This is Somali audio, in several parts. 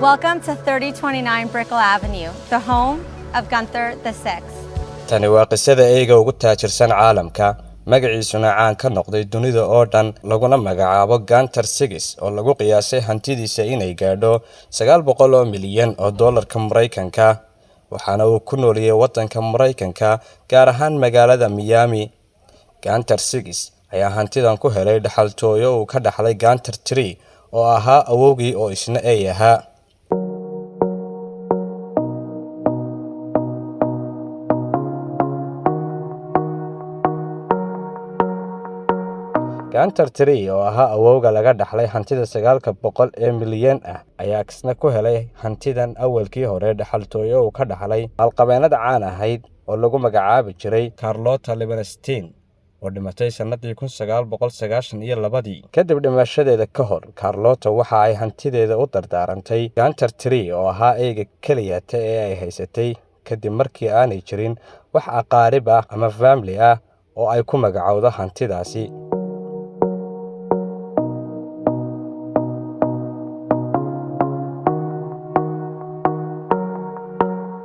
Welcome to 3029 Brickell Avenue, the home of Gunther the Sixth. Tani waa qisada eyga ugu taajirsan caalamka, magaciisuna caan ka noqday dunida oo dhan, laguna magacaabo Gunther Six, oo lagu qiyaasay hantidiisa inay gaadho 900 milyan oo doolarka Maraykanka. Waxaana uu ku nooliyey waddanka Maraykanka, gaar ahaan magaalada Miami. Gunther Six ayaa hantidan ku helay dhaxaltooyo uu ka dhaxlay Gunther Three, oo ahaa awowgii, oo isna ey ahaa. Gunther Three, oo ahaa awowga laga dhaxlay hantida 900 milyan ah, ayaa isna ku helay hantidan awalkii hore dhaxaltooyo uu ka dhaxlay maalqabeenada caan ahayd oo lagu magacaabi jiray Carlota Liebenstein, oo dhimatay sannadii 1992. Kadib dhimashadeeda ka hor, Carlota waxa ay hantideeda u dardaarantay Gunther Three, oo ahaa eyga keliyata ee ay haysatay, kadib markii aanay jirin wax aqaarib ah ama family ah oo ay ku magacowdo hantidaasi.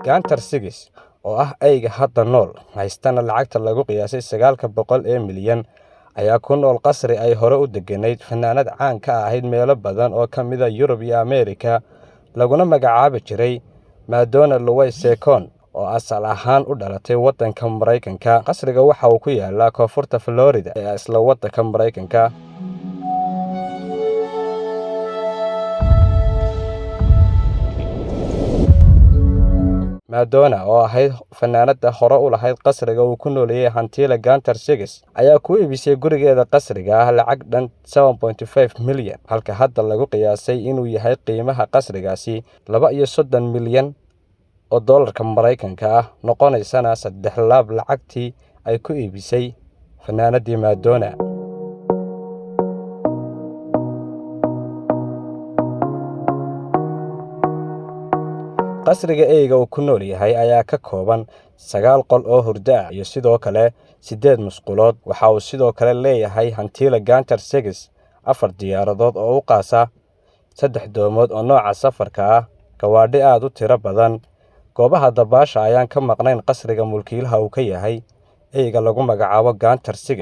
Gunther Six, oo ah eyga hadda nool, haystana lacagta lagu qiyaasay 900 milyan, ayaa ku nool qasri ay hore u degganayd fanaanad caan ka ahayd meelo badan oo ka mid ah Yurub iyo Ameerika, laguna magacaabi jiray Madonna Louise Ciccone, oo asal ahaan u dhalatay waddanka Maraykanka. Qasriga waxa uu ku yaalaa koonfurta Florida ee isla waddanka Maraykanka. Madonna, oo ahayd fanaanada hore u lahayd qasriga uu ku nooleeyay hantiile Gunther Six, ayaa ku iibisay gurigeeda qasriga ah lacag dhan 7.5 milyan, halka hadda lagu qiyaasay inuu yahay qiimaha qasrigaasi 32 milyan oo doolarka Maraykanka ah, noqonaysana saddex laab lacagtii ay ku iibisay fanaanadii Madonna. Qasriga eyga uu ku nool yahay ayaa ka kooban sagaal qol oo hurdo ah iyo sidoo kale siddeed musqulood. Waxa uu sidoo kale leeyahay hantiile Gunther Six afar diyaaradood oo u qaasa, saddex doomood oo nooca safarka ah, gawaadhi aad u tiro badan. Goobaha dabaasha ayaan ka maqnayn qasriga mulkiilaha uu ka yahay eyga lagu magacaabo Gunther Six.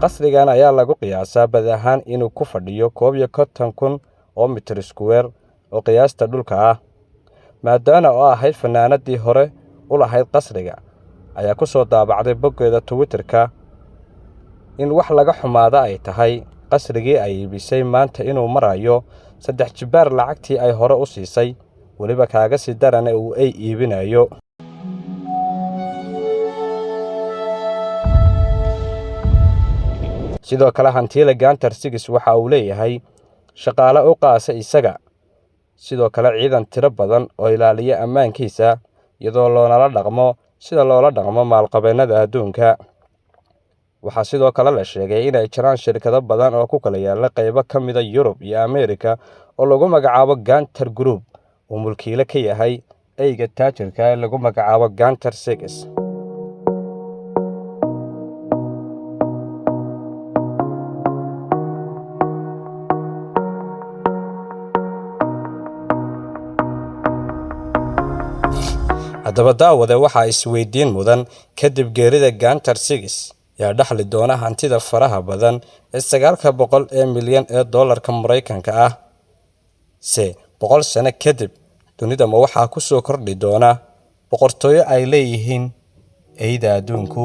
Qasrigan ayaa lagu qiyaasaa bad ahaan inuu ku fadhiyo 51,000 oo mitir square oo qiyaasta dhulka ah. Madonna, oo ahayd fanaanadii hore u lahayd qasriga, ayaa ku soo daabacday boggeeda Twitter-ka in wax laga xumaada ay tahay qasrigii ay iibisay maanta inuu marayo saddex jibbaar lacagtii ay hore u siisay, weliba kaaga sii darana uu ey iibinayo. Sidoo kale, hantiile Gunther Six waxa uu leeyahay shaqaale u qaasa isaga, sidoo kale ciidan tiro badan oo ilaaliya ammaankiisa, iyadoo loonala dhaqmo sida loola dhaqmo maalqabeennada adduunka. Waxaa sidoo kale la sheegay inay jiraan shirkado badan oo ku kala yaala qaybo ka mida Yurub iyo Ameerika oo lagu magacaabo Gunther Group, uu mulkiile ka yahay eyga taajirka ee lagu magacaabo Gunther Six. Haddaba daawade, waxaa isweydiin mudan: kadib geerida Gunther Six, yaa dhaxli doona hantida faraha badan ee 900 milyan ee doolarka Maraykanka ah? Se 100 sano kadib dunida ma waxaa ku soo kordhi doona boqortooyo ay leeyihiin eyda adduunku?